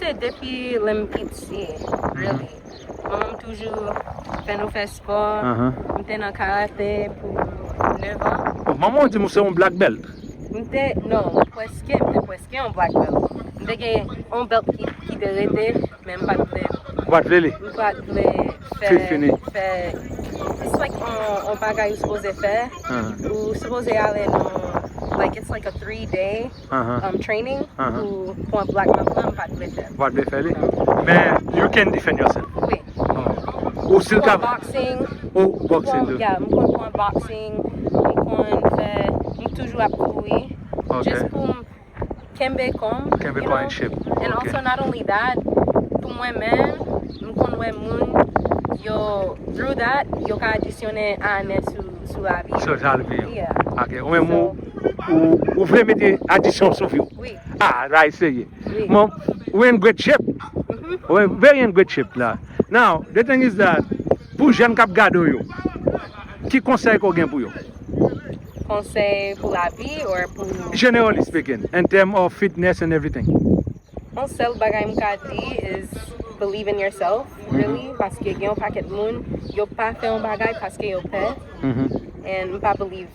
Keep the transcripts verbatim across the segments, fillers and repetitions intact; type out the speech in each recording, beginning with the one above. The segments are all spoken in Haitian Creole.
Se depi lè m piti, really. Manman m toujou fè nou fè spò. Ahan. M te nan karate pou nèf an. Bon, manman w di m se yon black belt. M te, non, prèske, m te prèske yon black belt. M te gen yon belt ki, ki te rete, men m pa t vle, Ou pa t vle li? m pa t vle fè, Fi fini. Fè, it's like on, on bagay ou sipoze fè. Ahan. Ou sipoze ale nan, like, it's like a three day Ahan. um, training Ahan. pou, pou yon black belt la, m pa t vle fè. Ou pa t vle fè li? Men, you can defend yourself. Wi. Ou still Pou ka. Boxing. Ou boxing Bon, tou. Yeah, m konn pran boxing, m konn fè, m toujou ap kouri. Ok. Just pou m kenbe kò m. Kenbe you kò know? in shape. And Ok. Also, not only that, pou mwen menm, m konn wè moun, yo, through that, yo ka adisyonnen ane sou, sou lavi. Sou lavi yo. Yeah. Ok. Ou menm ou, ou, ou vle mete adisyon sou vi w. Wi, Ah, la eseye. wi. Bon, we in great shape. Mhm. We very in great shape la. Now, the thing is that, pou jèn k ap gade w yo, ki konsèy ke w gen pou yo? Konsèy pou lavi or pou Generally speaking, in term of fitness and everything. Yon sèl bagay m ka di is believe in yourself, really, paske gen yon pakèt moun, yo pa fè yon bagay paske yo pè, Mhm. and m pa believe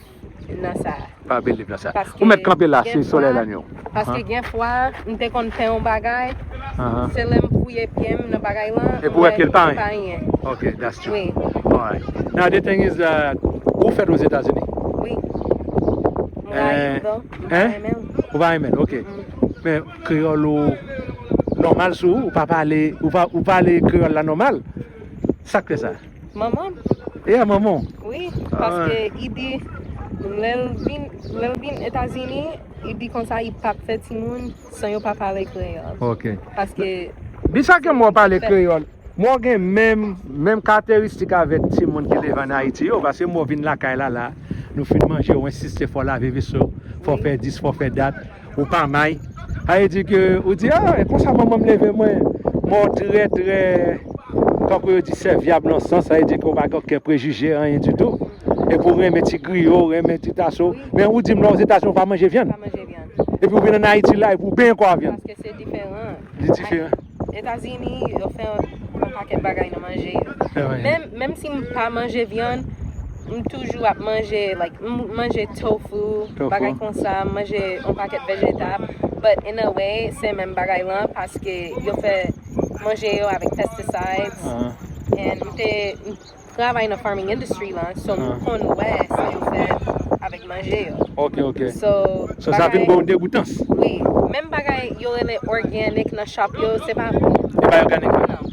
nan sa. Pa believe nan sa. Paske Ou mèt kanpe la, se gen solèy fwa- la nou. Paske gen fwa, m te konn fè yon bagay, Ahan. se lè m fouye pye m nan bagay lan, Epi w wè ke l pa pa anyen. Anyen. Ok, that's true. Wi, Alright. Now, the thing is that, ou fèt Ozetazini. Wi. Mwen Eh, rayi l, though. M pa hein? renmen l. Ou pa renmen l, ok. Men, kreyòl ou nòmal sou ou, ou pa pale, ou pa, ou pale kreyòl la nòmal. Sa k fè sa? Manman m. Yeah, manman. Wi, paske li di, lè l vin, lè l vin Etazini, li di konsa li p ap fè timoun san yo pa pale kreyòl. Ok. Paske Di sa ke mwen pale kreyòl. Mwen gen menm, menm karakteristik avèk timoun ki leve an Ayiti yo, paske mwen vin lakay la, la, nou fin manje, ou ensiste fò lave veso, fò fè dis, fò fè dat, ou pa may. Sa vle di ke, ou di, ah, e konsa manman m leve mwen, mwen trè, trè, tankou yo di, sèvyab nan sans, sa vle di ke ou pa gen okenn prejije, anyen ditou. Epi ou renmen ti griyo, ou renmen ti taso. Men ou di m la Ozetazini ou pa manje vyann. Pa manje vyann. Epi ou vin an Ayiti la, epi ou benyen kò a vyann. Paske se diferan. Li diferan. Etazini, yo fè yon pakèt bagay nan manje yo. Fè manje. Menm, menm si m pa manje vyann, m toujou ap manje, like, m manje tofu, Tofu. Bagay konsa, m manje yon pakèt vejetab. But in a way, se menm bagay lan, paske yo fè manje yo avèk pesticides. Ah. And m te, m travay nan farming industry lan, so m Ah. Konn wè sa yo fè avèk manje yo. Ok, ok. So, So, sa vin bagay- bon degoutans. Wi, menm bagay yo rele organic nan shop yo, se pa E pa organic. Non,